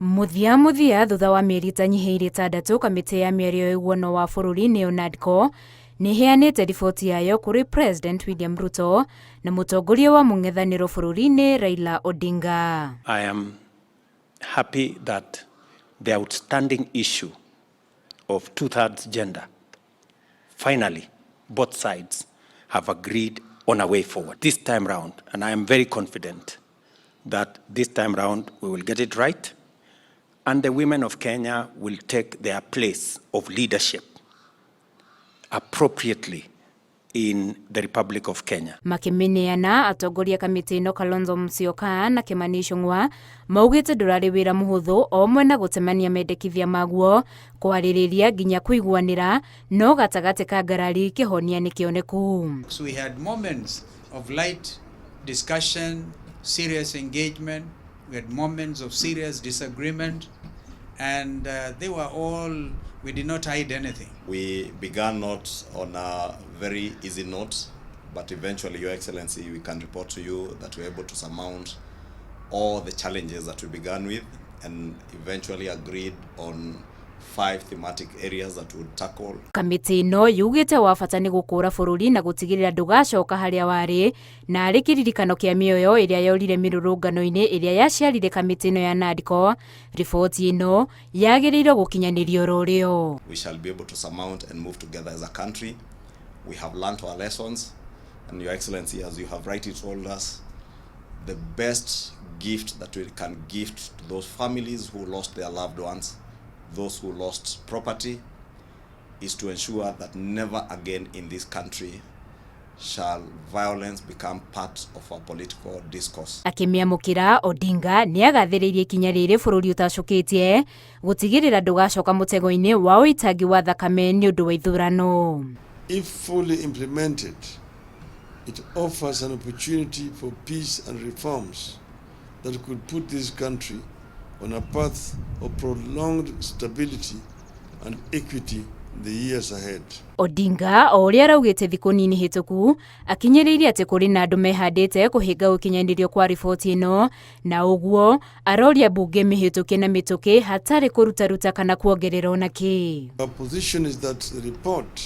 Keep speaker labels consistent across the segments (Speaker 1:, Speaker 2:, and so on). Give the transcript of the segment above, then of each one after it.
Speaker 1: Mũthia mũthia thutha wa mĩeri ĩtanyihĩire ĩtandatũ kamĩtĩ ya mĩario ya ũiguano wa bũrũri nĩyo NADCO nĩ ĩheanĩte riboti yayo kũrĩ President William Ruto na mũtongoria wa mũng'ethanĩro bũrũri-inĩ Raila Odinga.
Speaker 2: I am happy that the outstanding issue of two-thirds gender, finally, both sides have agreed on a way forward. This time round, and I am very confident that this time round we will get it right, and the women of Kenya will take their place of leadership appropriately in the Republic of Kenya.
Speaker 1: Makĩmĩneana, atongoria kamĩtĩ ĩno Kalonzo Musyoka na Kimani Ichung'wa maugĩte ndũrarĩ wĩra mũhũthũ o mwena gũtemania mendekithia maguo kwarĩrĩria nginya kũiguanĩra no gatagatĩ ka ngarari kĩhonia nĩ kĩoneku.
Speaker 3: So we had moments of light discussion, serious engagement. We had moments of serious disagreement, and they were all, we did not hide anything.
Speaker 4: We began not on a very easy note, but eventually, Your Excellency, we can report to you that we were able to surmount all the challenges that we began with and eventually agreed on five thematic areas that we would tackle.
Speaker 1: Kamĩtĩ ĩno yugĩte wa bata nĩ gũkũra bũrũri na gũtigĩrĩra ndũgacoka harĩa warĩ na arĩ kĩririkano kĩa mĩoyo ĩrĩa yorire mĩrũrũngano-inĩ ĩrĩa yaciarire kamĩtĩ ĩno ya NADCO. Riboti ĩno yagĩrĩirwo gũkinyanĩrio oro rĩo.
Speaker 4: We shall be able to surmount and move together as a country. We have learned our lessons, and Your Excellency, as you have rightly told us, the best gift that we can gift to those families who lost their loved ones, those who lost property, is to ensure that never again in this country shall violence become part of our political discourse.
Speaker 1: Akĩmĩamũkĩra, Odinga nĩ agathĩrĩirie ikinya rĩrĩ bũrũri ũtacũkĩtie gũtigĩrĩra ndũgacoka mũtego-inĩ wa ũitangi wa thakame nĩ ũndũ wa ithurano.
Speaker 5: If fully implemented, it offers an opportunity for peace and reforms that could put this country on a path of prolonged stability and equity in the years ahead.
Speaker 1: Odinga o ũrĩa araugĩte thikũ nini hĩtũku akinyĩrĩirie atĩ kũrĩ na andũ mehandĩte kũhĩnga gũkinyanĩrio kwa riboti ĩno na ũguo aroria mbunge mĩhĩtũkie na mĩtũkĩ hatarĩ kũrutaruta kana kuongerera ona kĩ.
Speaker 5: Our position is that the report,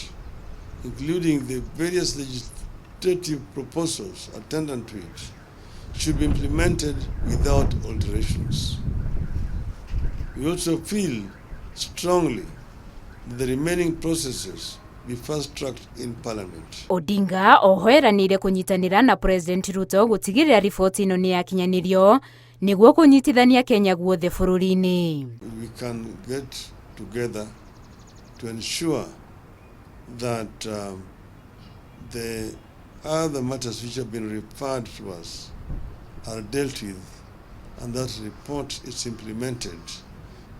Speaker 5: including the various legislative proposals attendant to it, should be implemented without alterations. We also feel strongly that the remaining processes be fast-tracked in Parliament.
Speaker 1: Odinga oho eranĩire kũnyitanĩra na President Ruto gũtigĩrĩra riboti ĩno nĩ yakinyanĩrio nĩguo kũnyitithania Kenya guothe bũrũri-inĩ.
Speaker 5: We can get together to ensure that the other matters which have been referred to us are dealt with and that report is implemented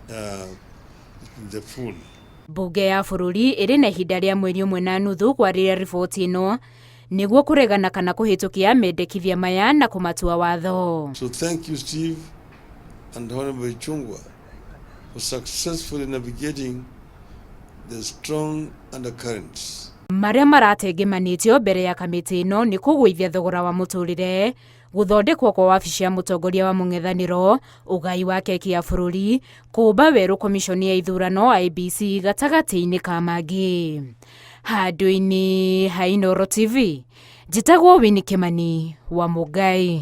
Speaker 5: in the full.
Speaker 1: Mbunge ya bũrũri ĩrĩ na ihinda rĩa mweri ũmwe na nuthu kwarĩrĩria riboti ĩno nĩguo kũregana kana kũhĩtũkia mendekithia maya na kũmatua watho.
Speaker 5: So thank you, Steve and Honorable Ichung'wah, for successfully navigating the strong undercurrents.
Speaker 1: Marĩa maratengemanĩtio mbere ya kamĩtĩ ĩno nĩ kũgũithia thogora wa mũtũrĩre, gũthondekwo kwa wabici ya mũtongoria wa mũng'ethanĩro, ũgai wa keki ya bũrũri, kũũmba werũ komiconi ya ithurano IEBC gatagatĩ-inĩ ka mangĩ. Handũ-inĩ ha Inooro TV, njĩtagwo Winnie Kimani wa Mũngai.